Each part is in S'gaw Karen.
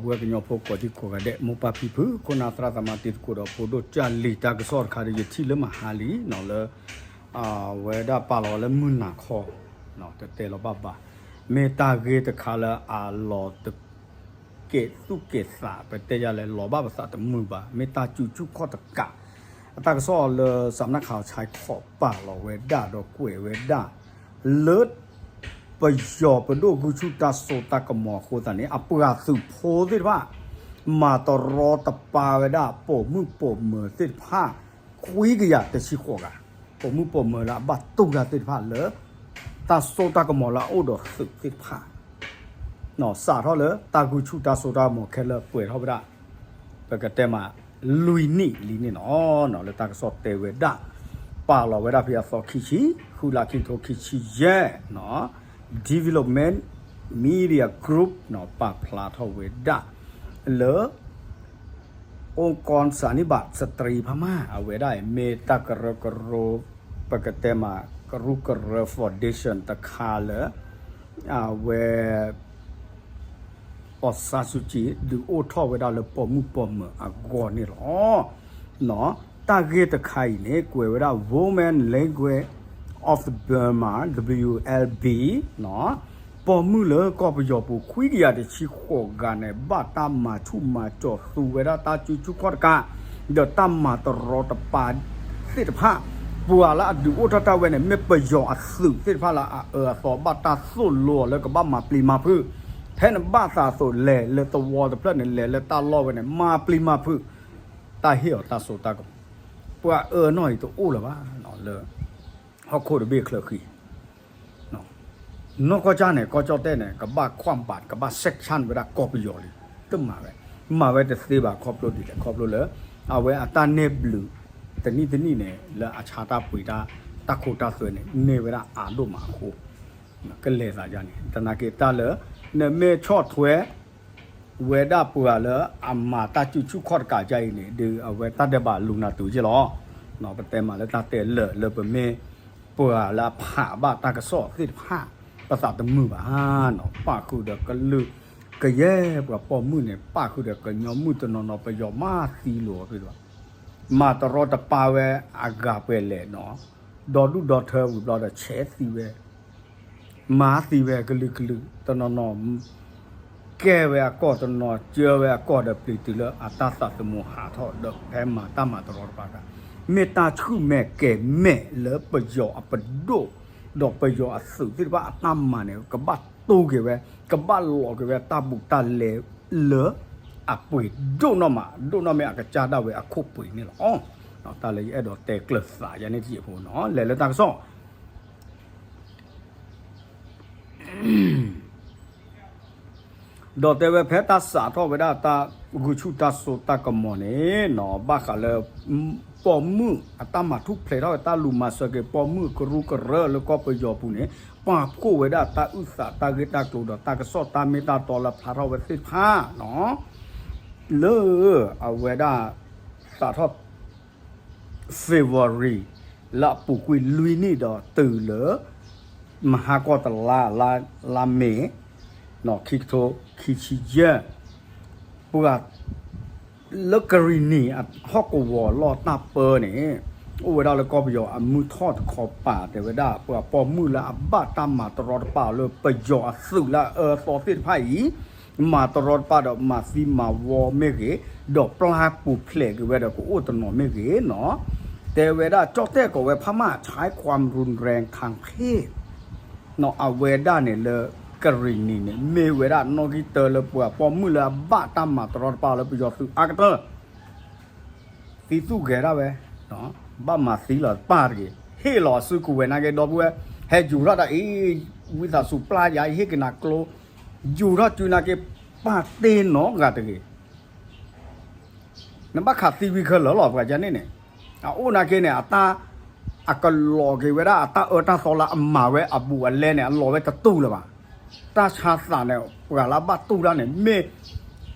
ဝဲကညီဖိကိးဒံကိးဂၤဒဲး မိၢ်ပၢ်ဖံဖု ခိၣ်နၢ်သရၣ်သမါတံၤသကိးဒီးဖိဒိၣ်ကၢ်လံၤ တၢ်ကစီၣ်တခါဒီး ယထံၣ်လၢမဟါလံနီၤ လၢ အဝဲဒၣ်ပာ်လီၤဝဲလၢမုၢ်နၤခီ တတဲလီၤဘၣ်ဘၣ်, မ့ၢ်တၢ်ဂ့ၢ်တခါလၢအလီၤတ ကဲးသူၣ်ကဲးသး ပတဲယၤလဲၣ် လီၤဘၣ်ပသးတမုာ်ဘၣ် မ့ၢ်တၢ်စုဆူၣ်ခီၣ်တကး အတၢ်ကစီၣ်လၢ စးနၣ်ခးဆဲးခီး ပာ်လီၤဝဲဒၣ်ဒီးကွဲးဝဲဒၣ် လၢ ပယီၤပဒိၣ်ဂုၢ်ဆူၣ်တၢ်စိတၢ်ကမီၤအဃိသတးန့ၣ် အပှၤသုးဖိသ့ၣ်တဖၣ် မၤတရီတပါဝဲဒၣ် ပိာ်မုၣ်ပိာ်မၢၤသ့ၣ်တဖၣ် ခွံကယၤတဆံဃိးဂၤ ပိာ်မုၣ်ပိာ်မၢၤလၢအဘၣ်တူၢ်တၢ်သ့ၣ်တဖၣ်လၢ တၢ်စိတၢ်ကမီၤလၢအအိၣ်ဒီးသုးသ့ၣ်တဖၣ် စးထီၣ်လၢတၢ်ဂုၢ်ဆူၣ်တၢ်စိတၢ်ကမီၤခဲလၢာ်ပှဲၤထီၣ်ဝဲဒၣ် ပကတဲမး လွံၢ်နံၣ်လံန့ၣ်လီၤ. လၢတၢ်ကစီၣ်တဲဝဲဒၣ် ပာ်လီၤဝဲဒၣ်ဖဲအသီခံဆံ ဃုလါခံကထိခံဆံယဲၢ် Development Media Group ပာ်ဖျါထီၣ်ဝဲဒၣ် လၢ องค์กรสันนิบาตสตรีพม่า အဝဲဒၣ်အံၤ မ့ၢ်တၢ်ကရၢကရိ ပကတဲမး ကရူၢ်ကရၢ foundation တခါလၢ အဝဲ အောင်ဆန်းစုကြည် ဒုးအိၣ်ထီၣ်ဝဲဒၣ်လၢပိာ်မုၣ်ပိာ်မၢၤအဂီၢ်န့ၣ်လီၤ. တၢ်ဂ့ၢ်တခါအံၤန့ၣ် ကွဲးဝဲဒၣ် Women Language of Burma W L B ပိာ်မုၣ်လၢကီၢ်ပယီၤပူၤခွံကယၤတဆံဃိးဂၤန့ၣ် ဘၣ်တၢ်မၤဆူၣ်မၤစီၤသူဝဲဒၣ်တၢ်စုဆူၣ်ခီၣ်တကး ဒီးတၢ်မၤတရီတပါသ့ၣ်တဖၣ် ပှၤလၢအဒုးအိၣ်ထီၣ်တၢ်ဝဲန့ၣ် မ့ၢ်ပယီၤအသုးသ့ၣ်တဖၣ်လၢအအၢအသီဘၣ်တၢ်သိၣ်လိအီၤလၢကဘၣ်မၤပျံၤမၤဖုး ဖဲနဘၣ်သးအသိးလဲၤလၢသဝီတဖျၢၣ်န့ၣ် လဲၤလၢတၢ်လီၢ်ဝဲန့ၣ် မၤပျံၤမၤဖုး တၢ်ဟ့ၣ်အီၤတၢ်စိတၢ်ကမီၤ ပှၤအၢနီၢ်အံၤတအိၣ်လၢၤဘၣ် လၢ ဟီၣ်ခိၣ်တဘ့ၣ်ချၢဃံ နီၢ်ကီၢ်ကၢ်န့ၣ် ကီၢ်ကၠီၣ်တဲၣ်န့ၣ် ကဘၣ်ခွၣ်ဘၣ် ကဘၣ် sanction ဝဲဒၣ်ကီၢ်ပယီၤလံ တမၤဝဲ မၤဝဲတသ့ဘၣ်ခီဖျိဒ်လဲၣ် ခီဖျိလၢ အဝဲအတၢ်န့ၢ်ဘျုး တနံၣ်တနံၣ်န့ၣ် လၢအဆါတၢ်ပှ့ၤတၢ် တၢ်ခိတၢ်သွဲန့ၣ် န့ၢ်ဝဲဒၣ်အါဒိၣ်မးအဃိ ကလဲၤသးယါန့ၣ် သနာ်က့တၢ်လၢ နမ့ၢ်ဆီၣ်ထွဲ ဝဲဒၣ်ပှၤလၢအမၤတၢ်စုဆူၣ်ခီၣ်တကးယါအံၤန့ၣ် ဒီးအဝဲတၢ်ဒဲးဘးလူၤနၤတုၤယဲၢ်လီၤ. ပတဲမးလၢတၢ်တဲလၢာ်လၢပမ့ၢ် ပှၤလၢအဖးဘၣ်တၢ်ကစီၣ်သ့ၣ်တဖၣ် ပသးတမုာ်ဘၣ်နီၤ ပၣ်ဃုာ်ဒီးကလုာ် ကယဲၢ်ပှၤပိာ်မုၣ်န့ၣ် ပၣ်ဃုာ်ဒီးကညီမုၣ်တနီၤနီၤ ပယီၤမၤသံလိာ်အီၤသ့ၣ်တဖၣ် မၤတရီတပါဝဲအဂၤပှဲၤလဲၣ်နီၤ ဒီဒူၣ်ဒီထၢဝံၤဘျီဒီးဆဲးသံဝဲ မၤသံဝဲကလုာ်ကလုာ် တနီၤနီၤ ကဲဝဲအကီၢ် တနီၤကၢဝဲအကီၢ်ဒီးပျံၤတုၤလၢအတၢ်သးသမူဟးထီၣ်ဒီးဖဲမၤတၢ်မၤတရီတပါတကး မ့ၢ်တၢ်ဆူၣ်မဲာ်ကဲၤမဲာ်လၢပယီၤအပဒိၣ် ဒီးပယီၤအသုးသ့ၣ်တဖၣ်အတၢ်မၤန့ၣ် ကဘၣ်တိၢ်က့ၤဝဲ ကဘၣ်လီၤက့ၤဝဲတၢ်ဘူးတၢ်လဲလၢအပှ့ၤဒိၣ်နီၢ်မး ဒိၣ်နီၢ်မ့ၢ်အကစၢ်ဒၣ်ဝဲအခိၣ်ပှ့ၤန့ၣ်လီၤ. တၢ်လၢယအဲၣ်ဒိးတဲကျၢၤသးယါန့ၣ်တယံာ်ဖိနီၤ လဲၤလၢတၢ်ကစီၣ် ဒီးတဲဝဲဖဲတၢ်စးထီၣ်ဝဲဒၣ်တၢ်ဂုာ်ဆူၣ်တၢ်စိတၢ်ကမီၤန့ၣ်နီၤ ဘၣ်ဃးလၢ ပိာ်မုၣ်အတၢ်မၤထူၣ်ဖျဲးထီၣ်ဝဲတၢ်လူၤမၤစၢၤက့ၤ ပိာ်မုၣ်ကရူၢ်ကရၢလၢကီၢ်ပယီၤပူၤန့ၣ် ပာ်ဖှိၣ်ဝဲဒၣ်တၢ်အုၣ်သးတၢ်ဂ့ၢ်တၢ်ကျိၤဒီးတၢ်ကစီၣ်တၢ်မ့ၢ်တၢ်တီလၢဖျါထီၣ်ဝဲသ့ၣ်တဖၣ်နီၤ လၢ အဝဲဒၣ် စးထီၣ် February လၢအပူၤကွံာ်လွံၢ်နံၣ်ဒီးတုၤလၢ မဟါကီၢ်တလါ လါမ့ၤ ခံကထိခံဆံယဲၢ် ပှၤ လၢကရံၣ်နံၣ်အဟီၣ်ကဝီၤလီၢ်တၢ်ပၢန့ၣ် အိၣ်ဝဲဒၣ်လၢကီၢ်ပယီၤအမုၢ်ထီၣ်တခီပၤ တဲဝဲဒၣ် ပှၤပိာ်မုၣ်လၢအဘၣ်တၢ်မၤတရီတပါလၢပယီၤအသုးလၢအအၢအသီသ့ၣ်တဖၣ်အံၤ မၤတရီတပါဒီးမၤသံမၤဝီမ့ၢ်ဂ့ၤ ဒီးပျၢ်ပူၤဖျဲးက့ၤဝဲဒီးကအိၣ်တနီၤမ့ၢ်ဂ့ၤနီၤ တဲဝဲဒၣ်ကၠီၣ်တဲၣ်ကိးဝဲ พม่าใช้ความรุนแรงทางเพศ နီၤ အဝဲဒၣ်န့ၣ်လၢ ကရံၣ်နံၣ်န့ၣ် မ့ၢ်ဝဲဒၣ်နီၣ်ဂံၢ်တၢလၢပှၤပိာ်မုၣ်လၢအဘၣ်တၢ်မၤတရီတပါလၢပယီၤသုးအါကတၢၢ် သံသူၣ်ဂဲၤဒၣ်ဝဲ ဘၣ်မၤသံလီၤတပၢ်တဂ့ၤ ဟ့ၣ်လီၤအစုကဝဲၤနာ်က့ ဒီပုၢ်ဝဲၢ် ဟဲယူၤထီၣ်တၢ်အံၤ ဝံသးစူၤပျၢ်ယၤအံၤ ဟ့ၣ်က့ၤနၤကျိ ယူၤထီၣ်စုနာ်က့ ပၢ်တ့ၢ်နီတဂၤတဂ့ၤ နဘၣ်ခးသံဝံၤခဲလၢာ်လီၤ ပှၤကန့ၣ်န့ၣ် အအိၣ်နာ်က့န့ၣ် အတၢ် အကလီၤက့ၤဝဲဒၣ် အတၢ်အၢတၢ်သီလၢအမၤဝဲအဘူးအလဲန့ၣ် အလီၤဝဲတတူၢ်လၢၤဘၣ်. တၢ်ဆါသးန့ၣ် ပှၤလၢအဘၣ်တူၢ်တၢ်န့ၣ် မ့ၢ်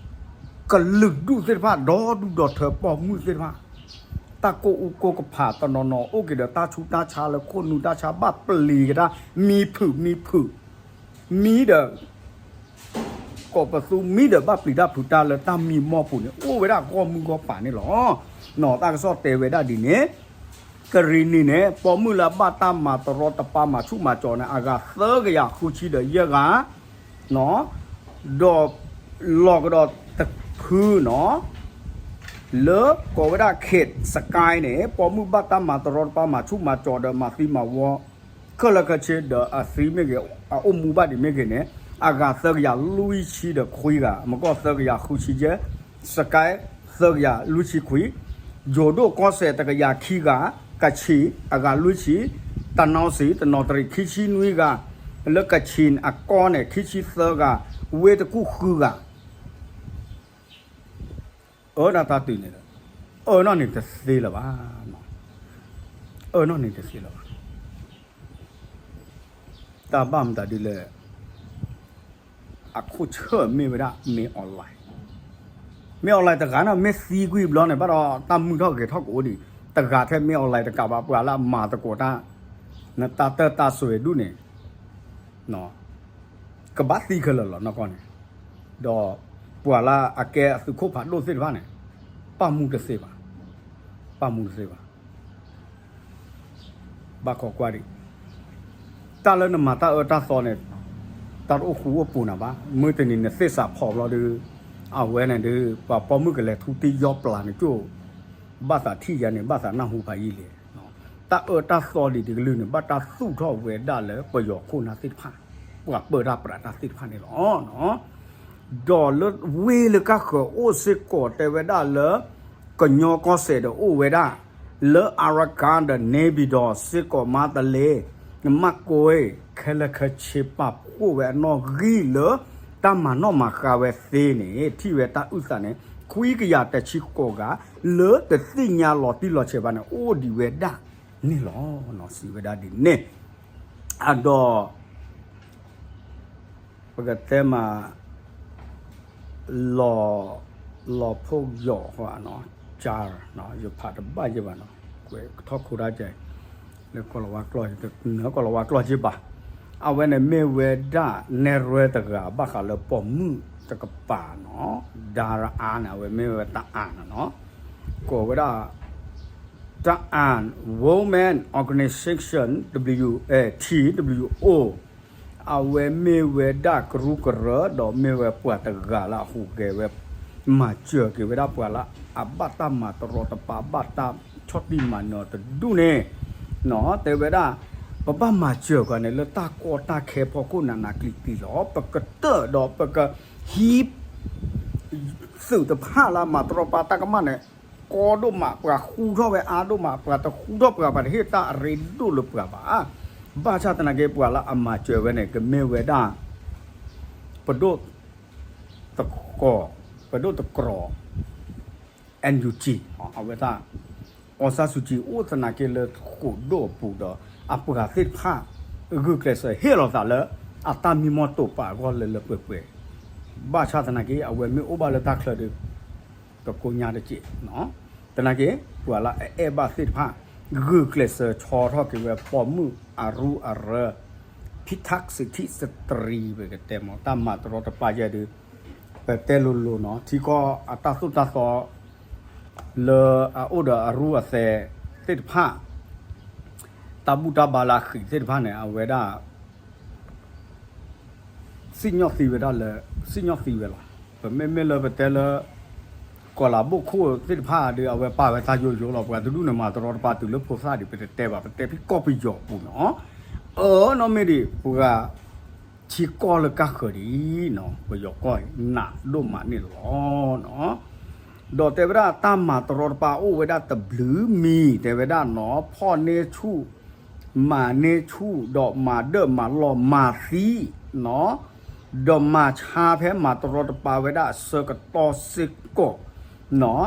ကလုာ်ဒူၣ်သ့ၣ်တဖၣ် ဒီဒူၣ်ဒီထၢပိာ်မုၣ်သ့ၣ်တဖၣ် တၢ်ကိၢ်အူကိၢ်ကဖးတနီၤနီၤ အိၣ်က့ၤဒီးတၢ်ဆူးတၢ်ဆါလၢခိၣ်နူာ်တၢ်ဆါ ဘၣ်ပျံၤက့ၤတၢ် မံဖုးမံဖုး မံဒီး ကီၢ်ပသူမံဒီးဘၣ်ပျံၤတၢ်ဖုးတၢ်လၢတၢ်မံမီၢ်ပူၤန့ၣ် အိၣ်ဝဲဒၣ်ဂီၢ်မုၢ်ဂီၢ်ပၤန့ၣ်လီၤ. နီၢ်တၢ်ကစီၣ်တဲဝဲဒၣ်ဒ်န့ၣ်, ကရံၣ်နံၣ်န့ၣ် ပိာ်မုၣ်လၢအဘၣ်တၢ်မၤတရီတပါမၤဆူၣ်မၤစီၤန့ၣ် အဂၤသၢကယၤဃုဆံဒီးယဲၢ်ဂၤ, ဒီးလီၤကဒီးတဖုနီၤ လၢကိးဝဲဒၣ် Kate Sky န့ၣ် ပိာ်မုၣ်ဘၣ်တၢ်မၤတရီတပါမၤဆူၣ်မၤစီၤဒီးမၤသံမၤဝီ ခဲလၢာ်ခဲဆ့ဒီးအသံမ့ၢ်ဂ့ၤ အအိၣ်မူဘၣ်ဒံးမ့ၢ်ဂ့ၤန့ၣ် အဂၤသၢကယၤလွံၢ်ဆံဒီးခွံဂၤ, မ့ၢ်ကီၢ်သၢကယၤဃုဆံယဲၢ်, Sky သၢကယၤလွံၢ်ဆံခွံ, ယိၤဒိၣ်ကီၢ်စဲၣ်တကယၤခံဂၤ, ကဆံးအဂၤလွံၢ်ဆံ, တနီၤစံး တနီၤတရံး ခံဆံနွံဂၤ, လၢကဆံးအကီၢ်န့ၣ် ခံဆံသၢဂၤ, ဝ့ၢ်တကူၣ်ဃုဂၤ အၢဒၣ်တၢ်တုၤန့ၣ်ဒီး အၢနီၢ်န့ၣ်တသ့လၢၤဘၣ်, အၢနီၢ်န့ၣ်တသ့လၢၤဘၣ်. တၢ်ဘၣ်မတၤဒ်လဲၣ်, အခိၣ်ဆၢၣ်မ့ၢ်ဝဲဒၣ် မင်းအောင်လှိုင်, မင်းအောင်လှိုင်တဂၤန့ၣ် မ့ၢ်သံကွံာ်ဘျီန့ၣ် ဘၣ်ဒီးတၢ်မုာ်ထီၣ်ဂဲၤထီၣ်ကအိၣ်ဒံး, တဂၤထဲ မင်းအောင်လှိုင်တကးဘၣ် ပှၤလၢအမၤသကိးတၢ် နတၢ်တၢ်စွဲဒူၣ်န့ၣ် ကဘၣ်သံခဲလၢာ်လီၤနီၢ်ကီၢ်န့ၣ်, ဒီးပှၤလၢအကဲအသုးခိၣ်ဖးဒိၣ်သ့ၣ်တဖၣ်န့ၣ် ပာ်မူတသ့ဘၣ်, ပာ်မူတသ့ဘၣ်. ဘၣ်ခိးကွၢ်ဒံး, တၢ်လၢနမၤတၢ်အၢတၢ်သီန့ၣ် တၢ်တအိၣ်ဃူအိၣ်ပူၤနၤဘၣ်, မုၢ်တနံၤနသ့ၣ်စးဖီးဘျီဒီး အဝဲန့ၣ်ဒီး ပှၤပိာ်မုၣ်ကလဲၤထူတ့ၢ်ယီပျၤန့ၣ်ကၠိၣ် ဘၣ်သးထံၣ်ယၤန့ၣ် ဘၣ်သးနၢ်ဟူဖးယံာ်လံ. တၢ်အၢတၢ်သီဒ်တကလုာ်န့ၣ် ဘၣ်တၢ်သူၣ်ထီၣ်ဝဲဒၣ်လၢပယီၤခိၣ်နၢ်သ့ၣ်တဖၣ်, ပှၤပၢတၢ်ပြးတၢ်သ့ၣ်တဖၣ်န့ၣ်လီၤ. ဒီးလၢဝ့ၢ်လၢကၢ်ဃၢၤအိၣ်စ့ၢ်ကီးတဲဝဲဒၣ်လၢ ကညီကီၢ်စဲၣ်ဒီးအိၣ်ဝဲဒၣ် လၢ Arakan ဒီး Naypyidaw စ့ၢ်ကီး မါတလ့ မၢ်ကွ့ ခဲလၢာ်ခဲဆ့ပာ်ဖှိၣ်ဝဲအနီၣ်ဂံၢ်လၢ တၢ်မၤနီၣ်မၤဃါဝဲသ့န့ၣ် ထံၣ်ဝဲတၢ်အုၣ်သးန့ၣ် ခွံကယၤတဆံဃိးဂၤ လၢတသ့ၣ်ညါလီၤတံၢ်လီၤဆဲးဘၣ်န့ၣ် အိၣ်ဒံးဝဲဒၣ်န့ၣ်လီၤ. စံးဝဲဒၣ်ဒ်န့ၣ် အဒီး ပကတဲမး လီၤ လီၤဖိယီၤဃီနီၤ ကၠါ ယဖးတဘၣ်ယဲဘၣ်နီၤ ကွဲးထီၣ်ခိတၢ်ကဲ လၢကီၢ်လီၤဝါကျိာ် နၢကီၢ်လီၤဝါကျိာ်က့ဘၣ်. အဝဲန့ၣ်မ့ၢ်ဝဲဒၣ်နဲၣ်ရွဲၣ်တဂၤ ဘၣ်ဃးလၢပိာ်မုၣ်တကပၤနီၤ ဒါရအါန့ၣ် အဝဲမ့ၢ်ဝဲတၢ်အၣ်န့ၣ်နီၤ ကိးဝဲဒၣ် တၢ်အၣ် Women Organization W A T W O အဝဲမ့ၢ်ဝဲဒၣ်ကရူၢ်ကရၢ ဒီးမ့ၢ်ဝဲပှၤတဂၤလၢအဟူးဂဲၤဝဲ မၤစၢၤက့ၤဝဲဒၣ်ပှၤလၢအဘၣ်တၢ်မၤတရီတပါ ဘၣ်တၢ်ဆီၣ်တံၢ်မၤနၢၤတဒူၣ်န့ၣ် တဲဝဲဒၣ် ပဘၣ်မၤစၢၤကီးန့ၣ် လၢတၢ်ကီတၢ်ခဲဖီခိၣ်နးနးကျံၤကျံၤလီၤ. ပကတၢၢ်ဒီးပကဟံး သုးတဖၣ်လၢအမၤတရီတပါတၢ်ကမၣ်န့ၣ် ကီဒိၣ်မး ပှၤဃူထီၣ်ဝဲအါဒိၣ်မး ပှၤတဃူထီၣ်ပှၤ ပှၤတဟ့ၣ်တၢ်အရ့ဒိၣ်လၢပှၤဘၣ်. ဘၣ်ဆၣ်သနာ်က့ ပှၤလၢအမၤစၢၤဝဲန့ၣ် ကမ့ၢ်ဝဲဒၣ် ပဒိၣ်တကီၤ ပဒိၣ်တကြၢး N U G အဝဲဒၣ် အီစါစူကၠံ အိၣ်သနာ်က့လၢဃိာ်ဒိၣ်အပူၤဒီး အပှၤသ့ၣ်တဖၣ် ဂုာ်ကျဲးစၢးဟ့ၣ်လီၤသးလၢ အတၢ်မံမီၢ်တိာ်ပာ်အဂီၢ်လၢလၢပှဲၤပှဲၤ ဘၣ်ဆၣ်သနာ်က့ အဝဲမ့ၢ်အိၣ်ဘၣ်လၢတၢ်ချၢဒီး ကကိညါတစဲး သနာ်က့ ပှၤလၢအအဲၣ်ဘၣ်သ့ၣ်တဖၣ် ဂုာ်ကျဲးစၢးဆီထီၣ်က့ၤဝဲပိာ်မုၣ်အရူအရၢ ဖံထၣ်စံးထံၣ်စတရံး ပကတဲမ့ၢ် တၢ်မၤတရီတပါယဲဒုး ပတဲလိၤလိၤနီၤ ထံကီၢ်အတၢ်သိၣ်တၢ်သီ လၢအအိၣ်ဒီးအရူအသဲသ့ၣ်တဖၣ် တၢ်ဘူၣ်တၢ်ဘါလၢအဃံးသ့ၣ်တဖၣ်န့ၣ် အဝဲဒၣ် စံၣ်ညီၣ်သံဝဲဒၣ်လၢ စံၣ်ညီၣ်သံဝဲလီၤ. ပမ့မ့ၢ်လၢပတဲလၢ ကီၤလၤဘိၣ်ခိၣ်သ့ၣ်တဖၣ်ဒီး အဝဲပာ်ဝဲတၢ်ယိယိလီၤ. ပှၤတဒူၣ်န့ၣ်မၤတရီတပါတုၤလၢဖိသၣ်ဒံး ပတတဲဘၣ် ပတဲဖဲကီၢ်ပယီၤပူၤနီၤ. အၢ နီၢ်မ့ၢ်ဒံး ပှၤထံကီၢ်လၢကၢ်ဃၢၤဒံးနီၤ ပယီၤကီၢ်အံၤ နးဒိၣ်မးန့ၣ်လီၤ. ဒီးတဲဝဲဒၣ်တၢ်မၤတရီတပါအိၣ်ဝဲဒၣ်တဘျုးမံၤ တဲဝဲဒၣ်နီၤ ဖီၣ်န့ၢ်ဆူၣ် မၤန့ၢ်ဆူၣ် ဒီးမၤဒၢၣ်မၤလီၢ်မၤသံနီၤ ဒီးမၤဆါဖဲမၤတရီတပါဝဲဒၣ်အဆၢကတီၢ်စ့ၢ်ကီးနီၤ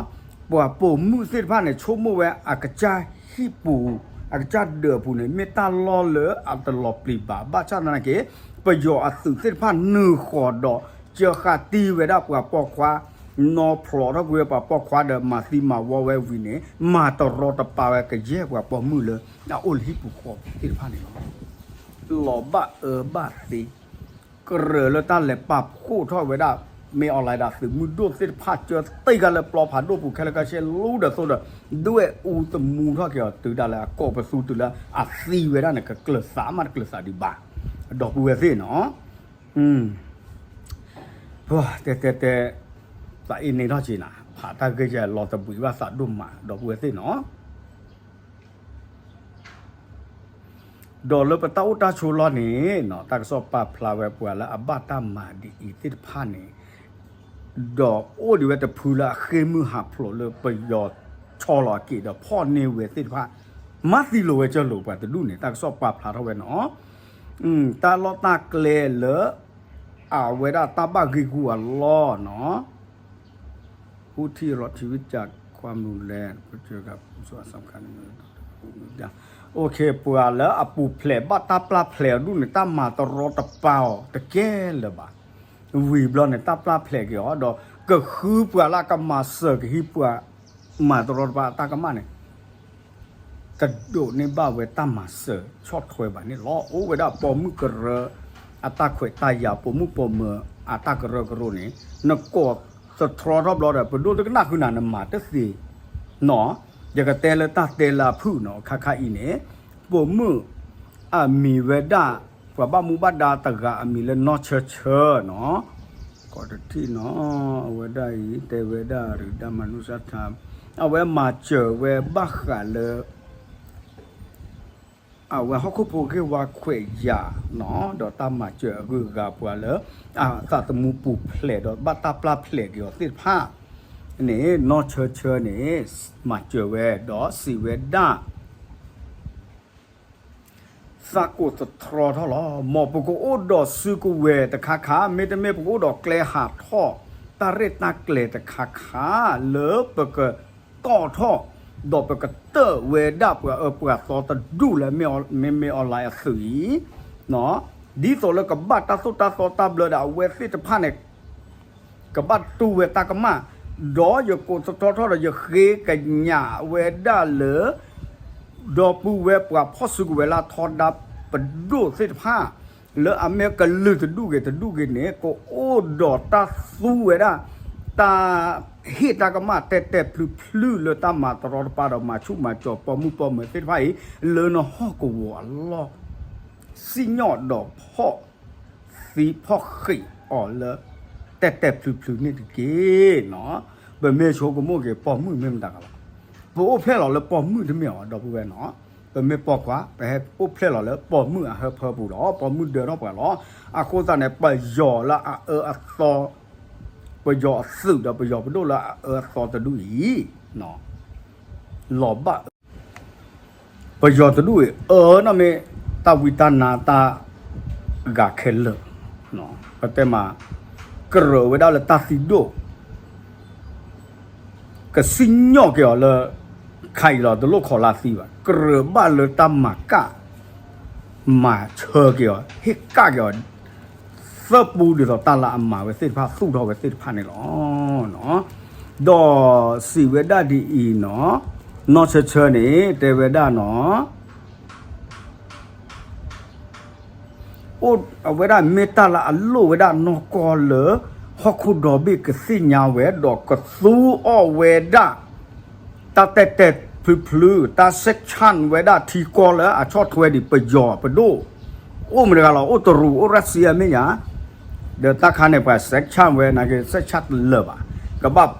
ပှၤပိာ်မုၣ်သ့ၣ်တဖၣ်န့ၣ် ဆိကမိၣ်ဝဲအကစၢ်ဟံၣ်ပူၤ အကစၢ်ဒၢးပူၤန့ၣ် မ့ၢ်တၢ်လီၢ်လၢအတလီၤပျံၤဘၣ်. ဘၣ်ဆၣ်သနာ်က့ ပယီၤအသုးသ့ၣ်တဖၣ်နုာ်ဃီၤဒီး ကၢဃာ်တံၢ်ဝဲဒၣ်ပှၤပိာ်ခွါ နီၢ်ဖျိးထီၣ်ကွံာ်ဝဲပှၤပိာ်ခွါဒီးမၤသံမၤဝီဝဲဝံၤန့ၣ် မၤတရီတပါဝဲကယဲၢ်ပှၤပိာ်မုၣ်လၢအအိၣ်လၢဟံၣ်ပူၤဃီပူၤသ့ၣ်တဖၣ်န့ၣ်လီၤ. လီၤဘၣ်အၢဘၣ်သီ ကရၢၢ်လၢတၢ်လဲၤပာ်ဖှိၣ်ထီၣ်ဝဲဒၣ် မ့ၢ် online ဒၣ်သုးမုၢ်ဒိၣ်သ့ၣ်တဖၣ် ကၢသ့ၣ်ခါလၢပျီဖးဒိၣ်ပူၤခဲလၢာ်ခဲဆ့ လူဒီးသိဒီး ဒွဲၣ်အူသမူထီၣ်က့ၤအီၤ တုၤဒၣ်လဲာ်အကိာ်ပသူတုၤလၢအသံဝဲဒၣ်န့ၣ် ကကျၢၤသးမးတကျၢၤသးဒံးဘၣ်. ဒီပုၢ်ဝဲၢ်သ့ၣ်နီၤ ပှၤတဲတဲတဲ သးအ့န့ထီၣ်က့ၤနၤ ဖးတၢ်ဂ့ၢ်ယဲလီၤတဘှံးဘၣ်သးဒိၣ်မး ဒီပုၢ်ဝဲၢ်သ့ၣ်နီၤ. ဒီးလၢပတၢ်အိၣ်တၢ်ဆိးလီၢ်န့ၣ်နီၤ တၢ်ကစီၣ်ပာ်ဖျါဝဲပှၤလၢအဘၣ်တၢ်မၤဒ်အံၤသ့ၣ်တဖၣ်န့ၣ် ဒီးအိၣ်ဒံးဝဲတဖုလၢအဃ့ၢ်မုၢ်ဟးဖျိးလၢပယီၤဆီလီၤအက့ၤဒီးဖီၣ်န့ၢ်ဝဲသ့ၣ်တဖၣ် မၤသံလိာ်ဝဲကၢလိာ်ပှၤတဒူၣ်န့ၣ် တၢ်ကစီၣ်ပာ်ဖျါထီၣ်ဝဲနီၤ တၢ်လီၢ်တၢ်ကျဲလၢ အဝဲဒၣ်တၢ်ဘၣ်ဂ့ၢ်ဂူၢ်အလီၢ်နီၤ ผู้ที่รอดชีวิตจากความรุนแรง เผชิญกับอุปสรรคสำคัญ โอเค ပှၤလၢအပူၤဖျဲးဘၣ်တၢ်ပျၢ်ဖျဲးအဒူၣ်န့ၣ် တၢ်မၤတရီတပါအီၤတကဲလၢၤဘၣ်. ဝံၤဘျီန့ၣ် တၢ်ပျၢ်ဖျဲးက့ၤအီၤ ဒီးကဃုပှၤလၢအကမၤစၢၤကဟံးပှၤ မၤတရီတပါအတၢ်ကမၣ်န့ၣ် တဒိးန့ၢ်ဘၣ်ဝဲတၢ်မၤစၢၤဆီၣ်ထွဲဘၣ်န့ၣ်လီၤ. အိၣ်ဝဲဒၣ်ပိာ်မုၣ်ကရၢ အတၢ်ခွဲးတၢ်ယာ် ပိာ်မုၣ်ပိာ်မၢၤအတၢ်ကရၢကရိန့ၣ် နကိးသတြီထီၣ်ဘျီဒီး ပဒိၣ်တကနၣ်ဃုာ်နၤ နမၤတသ့နီၤ. ယကတဲလၢတၢ်တဲလၢအဖုၣ်နီၤ ခါခါအံၤန့ၣ် ပိာ်မုၣ်အမံၤဝဲဒၣ် ပှၤဘၣ်မူဘၣ်ဒါတဂၤအမံၤလၢနီၢ်ဆၢဆၢနီၤ ကီးတထံၣ်နီၤ အဝဲဒၣ်အံၤ တဲဝဲဒၣ် ရူဒါမနုစထါ အဝဲမၤစၢၤဝဲဘၣ်ဃးလၢ အဝဲဟီၣ်ခိၣ်ဖိဂ့ၢ်ဝါခွဲးယာ်နီၤ ဒီးတၢ်မၤစၢၤအဂုၤအဂၤပှၤလၢ အသးသမူပူၤဖျဲးဒီးဘၣ်တၢ်ပျၢ်ဖျဲးက့ၤအီၤသ့ၣ်တဖၣ် န့ၣ် နီၢ်ဆၢဆၢန့ၣ် မၤစၢၤဝဲဒီးစံးဝဲဒၣ် သးကိးသတြီထီၣ်လီၤ. မ်ပကအိၣ်ဒီးစုကဝဲၤတခါခါ မ့တမ့ၢ်ပကအိၣ်ဒီးကျဲဟးထီၣ် တၢ်ရဲၣ်တၢ်ကျဲၤတခါခါ လၢပကတီၣ်ထီၣ် ဒီးပကတၢၢ်ဝဲဒၣ်ပှၤအၢပှၤသီတဒူၣ်လၢမ့ၢ် မ့ၢ် online အသုးအံၤ ဒ်သိးလၢကဘၣ်တၢ်သိၣ်တၢ်သီတၢ်ဘျၢဒီးအဝဲသ့ၣ်တဖၣ်န့ၣ် ကဘၣ်တူၢ်ဝဲတၢ်ကမၣ်, ဒီးယကိးသတြီထီၣ်ဒီးယဃ့ကညးဝဲဒၣ်လၢ ဒီပုၢ်ဝဲၢ်ပှၤဖီၣ်စုကဝဲၤလၢအထီဒါပဒိၣ်သ့ၣ်တဖၣ် လၢအမ့ၢ်ကလုာ်တဒူၣ်ဂ့ၤတဒူၣ်ဂ့ၤန့ၣ် ကအိၣ်ဒီးတၢ်သူဝဲဒၣ် တၢ်ဟ့ၣ်တၢ်ကမၣ်တဲာ်တဲာ်ဖျုးဖျုးလၢတၢ်မၤတရီတပါဒီးမၤဆူၣ်မၤစီၤပိာ်မုၣ်ပိာ်မၢၤသ့ၣ်တဖၣ်အံၤ လၢနဟီၣ်ကဝီၤအလီၢ် စံၣ်ညီၣ်ဒီးဖီၣ်သံဖီၣ်ဃံးအီၤလၢ တဲာ်တဲာ်ဖျုးဖျုးန့ၣ်တက့ၢ်နီၤ. ပမ့ၢ်ဆိကမိၣ်က့ၤပိာ်မုၣ်မ့ၢ်မတၤတဂၤလီၤ. ပအိၣ်ဖျဲၣ်လီၤလၢပိာ်မုၣ်တမ့ၢ်အီၤ ဒီပုၢ်ဝဲၢ်နီၤ. ပမ့ၢ်ပိာ်ခွါ ပဟဲအိၣ်ဖျဲၣ်လီၤလၢပိာ်မုၣ်အဟၢဖၢပူၤလီၤ. ပိာ်မုၣ်ဒၢထီၣ်ပှၤလီၤ. အဃိသတးန့ၣ် ပယီၤလၢအအၢအသီ ပယီၤအသုးဒီးပယီၤပဒိၣ်လၢအအၢအသီတဒူၣ်အံၤ လီၤဘၣ် ပယီၤတဒူၣ်အံၤ အၢနီၢ်မ့ၢ်တၢ်ဝံတၢ်နါတၢ်ဂၤခဲလၢာ်, ပတဲမး ကြၢးဝဲဒၣ်လၢတၢ်သံဒိၣ် ကစံၣ်ညီၣ်က့ၤအီၤလၢ ခါအံၤလီၤ တလိၣ်ခိးလၢသံဘၣ် ကြၢးဘၣ်လၢတၢ်မၤကၣ် မၤဆၢက့ၤအီၤ ဟ့ၣ်ကၣ်က့ၤအီၤ သၢပူဒ်သိးတၢ်လၢအမၤဝဲသ့ၣ်တဖၣ် သူၣ်ထီၣ်ဝဲသ့ၣ်တဖၣ်န့ၣ်လီၤ. ဒီးစံးဝဲဒၣ်ဒ်အံၤနီၤ, နီၢ်ဆၢဆၢန့ၣ် တဲဝဲဒၣ်နီၤ အိၣ်အဝဲဒၣ်မ့ၢ်တၢ်လၢအလိၣ်ဝဲဒၣ်နီၢ်ကီၢ်လၢ ဟီၣ်ခိၣ်ဒီဘ့ၣ်ကသ့ၣ်ညါဝဲ ဒီးကသူအီၣ်ဝဲဒၣ် တၢ်တဲာ်တဲာ်ဖျုးဖျုး တၢ် sanction ဝဲဒၣ်ထံကီၢ်လၢအဆီၣ်ထွဲဒံးပယီၤပဒိၣ် အိၣ်မတဂၤလီၤ အိၣ်တရူး အိၣ် Russia မ့ၢ်ညါ ဒီးတၢ်ခါန့ၣ် ပှၤ sanction ဝဲ နာ်က့ sanction တလၢာ်ဘၣ် ကဘၣ်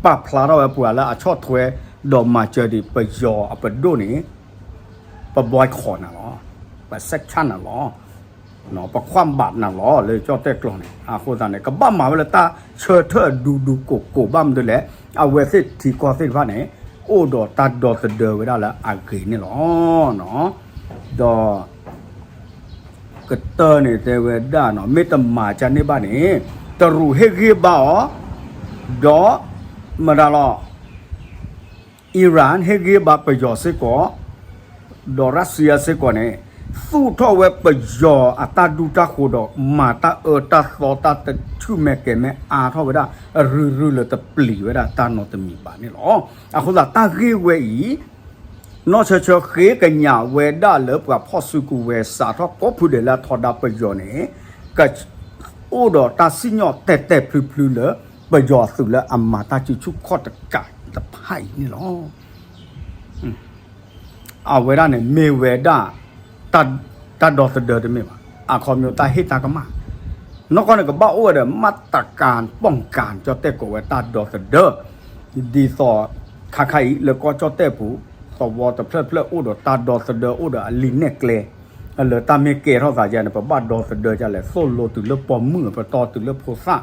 ပာ်ဖျါထီၣ်ဝဲပှၤလၢအဆီၣ်ထွဲ ဒီးမၤစၢၤဒံးပယီၤအပဒိၣ်န့ၣ် ပ boycott နၤလီၤ ပ sanction နၤလီၤ ပခွၣ်ဘၣ်နၤလီၤ လၢကၠီၣ်တဲၣ်ကျိာ်န့ၣ် အဃိသတးန့ၣ် ကဘၣ်မၤဝဲလၢတၢ်ဆၢထၢၣ်ဒူဒူကိးကိးဘၣ်မနုၤလဲၣ် အဝဲသ့ၣ်ထံကီၢ်သ့ၣ်တဖၣ်န့ၣ် အိၣ်ဒီးတၢ်ဒီသဒၢဝဲဒၣ်လၢအဂ့ၤန့ၣ်လီၤ. ဒီး ကတၢၢ်န့ၣ်တဲဝဲဒၣ်နီၤ မ့ၢ်တမၤကန့ၢ်ဘၣ်န့ၣ် တရူးဟ့ၣ်ဂံၢ်ဘါအီၤ ဒီး မတၤလီၤ Iran ဟ့ၣ်ဂံၢ်ဘါပယီၤစ့ၢ်ကီး ဒီး Russia စ့ၢ်ကီးန့ၣ် သူၣ်ထီၣ်ဝဲပယီၤအတၢ်ဒူတၢ်ဃိၤဒီး မၤတၢ်အၢတၢ်သီတၢ်တဆူၣ်မဲာ်ကဲၤမဲာ်အါထီၣ်ဝဲဒၣ် ရုၢ်ရုၢ်လၢတပျံၤဝဲဒၣ်တၢ်နီတမံၤဘၣ်န့ၣ်လီၤ. အဃိသတးတၢ်ဂ့ၢ်ဝဲအံၤ နီၢ်ဆၢဆၢဃ့ကညးဝဲဒၣ်လၢပှၤဖီၣ်စုကဝဲၤစးထီၣ်ကိးဖုဒဲးလၢအထီဒါပယီၤန့ၣ် က အိၣ်ဒီးတၢ်စံၣ်ညီၣ်တဲာ်တဲာ်ဖျုးဖျုးလၢ ပယီၤအသုးလၢအမၤတၢ်စုဆူၣ်ခီၣ်တကးတဖၣ်အံၤန့ၣ်လီၤ. အဝဲဒၣ်န့ၣ်မ့ၢ်ဝဲဒၣ် တၢ်ဒီသဒၢတမ့ၢ်ဘၣ်, အခီပညီတၢ်ဟ့ၣ်တၢ်ကမၣ်, နီၢ်ကီၢ်န့ၣ်ကဘၣ်အိၣ်ဝဲဒီး မၤတကၤ ป้องกัน ကၠီၣ်တဲၣ်ကိးဝဲတၢ်ဒီသဒၢ, ဒ်သိး ခါခါအံၤလၢကီၢ်ကၠီၣ်တဲၣ်ပူၤ သဝီတဖျၢၣ်ဖျၢၣ်အိၣ်ဒီးတၢ်ဒီသဒၢ အိၣ်ဒီးအလံာ်နဲၣ်ကျဲ လၢတၢ်မ့ၢ်ကဲထီၣ်သးယါန့ၣ် ပဘၣ်ဒီသဒၢဒ်လဲၣ်, သိၣ်လိတုၤလၢပိာ်မုၣ်အပတီၢ်တုၤလၢဖိသၣ်,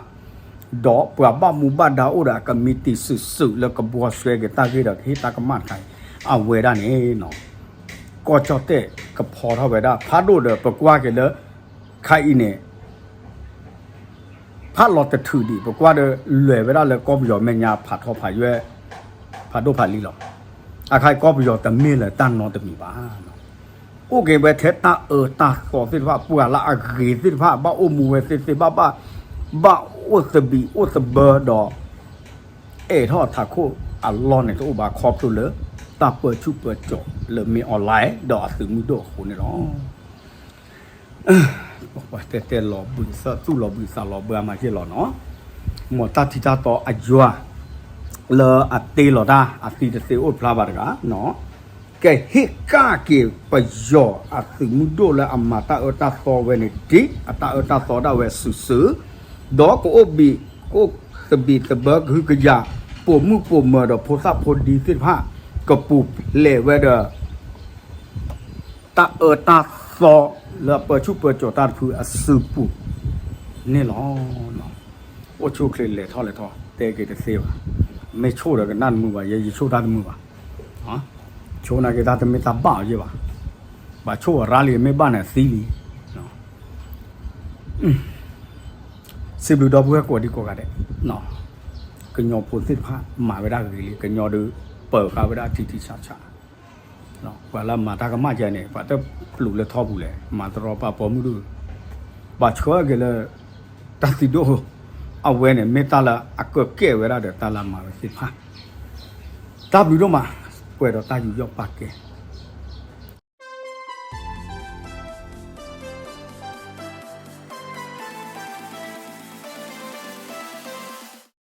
ဒီးပှၤဘၣ်မူဘၣ်ဒါအိၣ်ဒီးအကမံးတံာ်စုာ်စုာ်လၢကဘှီဆွဲက့ၤတၢ်ဂ့ၢ်ဒီးကဟ့ၣ်တၢ်ကမၣ်တခါအံၤ, အဝဲဒၣ်န့ၣ် ကီၢ်ကၠီၣ်တဲၣ်ကဖီထီၣ်ဝဲဒၣ် ဖးဒိၣ်ဒီးပကွၢ်က့ၤလၢ ခါအံၤန့ၣ် ဖးလီၤတထုးဒံး ပကွၢ်ဒီးလဲၤဝဲဒၣ်လၢကီၢ်ပယီၤမဲာ်ညါ ဖးထီဖးယွဲၢ် ဖးဒိၣ်ဖးလံလီၤ. အခါအံၤကီၢ်ပယီၤတမ့ၢ်လၢၤတၢ်နီတမံၤဘၣ်. အိၣ်က့ၤဝဲထဲတၢ်အၢတၢ်သီသ့ၣ်တဖၣ် ပှၤလၢအဂ့ၤသ့ၣ်တဖၣ် ဘၣ်အိၣ်မူဝဲသ့သ့ဘၣ်ဘၣ်, ဘၣ်အိၣ်သဘံၣ်အိၣ်သဘၢဒီး အဲၣ်ထီၣ်ထးခိၣ်အလီၢ်န့ၣ်တအိၣ်ဘၣ် ခီဖျိလၢ တၢ်ပၢဆူၣ်ပၢစိးလၢမ့ၢ် online ဒီးအသုးမုၢ်ဒိၣ်အဃိန့ၣ်လီၤ. ပှၤတဲတဲလီၤဘှံးသး သူၣ်လီၤဘှံးသးလီၤဘှါမၤယ့ၢ်လီၤနီၤ, မ်တၢ်ထံတၢ်တီအယွၤ လၢအတ့လီၤတၢ် အသံတသ့အိၣ်ဖျါဘၣ်တဂၤ, ကဟ့ၣ်ကဒါက့ၤပယီၤအသုးမုၢ်ဒိၣ်လၢအမၤတၢ်အၢတၢ်သီဝဲန့ၣ် ဒ်အတၢ်အၢတၢ်သီဒၣ်ဝဲစုာ်စုာ်, ဒီးကအိၣ်ဘံၣ် ကအိၣ်သဘံၣ်သဘၢကဟုကယာ် ပိာ်မုၣ်ပိာ်မၢၤဒီးဖိသၣ်ဖိဒံသ့ၣ်တဖၣ် ကပူၤဖျဲးဝဲဒီး တၢ်အၢတၢ်သီလၢအပၢဆူၣ်ပၢစိးတၢ်တဖုအစုပူၤန့ၣ်လီၤ. အိၣ်ဆူၣ်အိၣ်ချ့လဲၤထီၣ်လဲၤထီၣ် တဲက့ၤတသ့ဘၣ်. မ့ၢ်ဆိၣ်ဒီးကနၣ်တမုာ်ဘၣ်, ယဲယဆိၣ်တၢ်တမုာ်ဘၣ်. ဆိၣ်နာ်က့ၤတၢ်တမ့ၢ်တၢ်ဘၣ်အီၤယဲၢ်ဘၣ်. ဘၣ်ဆိၣ်အရါလံ မ့ၢ်ဘၣ်န့ၣ်သံလံ. စံးဘျုးဒီပုၢ်ဝဲၢ်ကိးဒံကိးဂၤဒဲး, ကညီဖိသ့ၣ်တဖၣ်မၤဝဲဒၣ်ဂ့ၤလံ, ကညီဒုးပၢၤဃာ်ဝဲဒၣ်ထံထံဆးဆး, ပှၤလၢမၤတၢ်ကမၣ်ကဲန့ၣ် ပှၤတပျုာ်လၢထီပူၤလဲၣ်, မၤတရီပာ်ပိာ်မုၣ်ဒုး, ဘၣ်ဆၢက့ၤလၢ တၢ်သံဒိၣ်, အဝဲန့ၣ် မ့ၢ်တၢ်လၢအကကဲဝဲဒၣ်ဒီးတၢ်လၢအမၤဝဲသ့ၣ်တဖၣ် တၢ်ဘျုးဒိၣ်မး, ပှဲၤဒီးတၢ်ယူးယီၣ်ပာ်ကဲ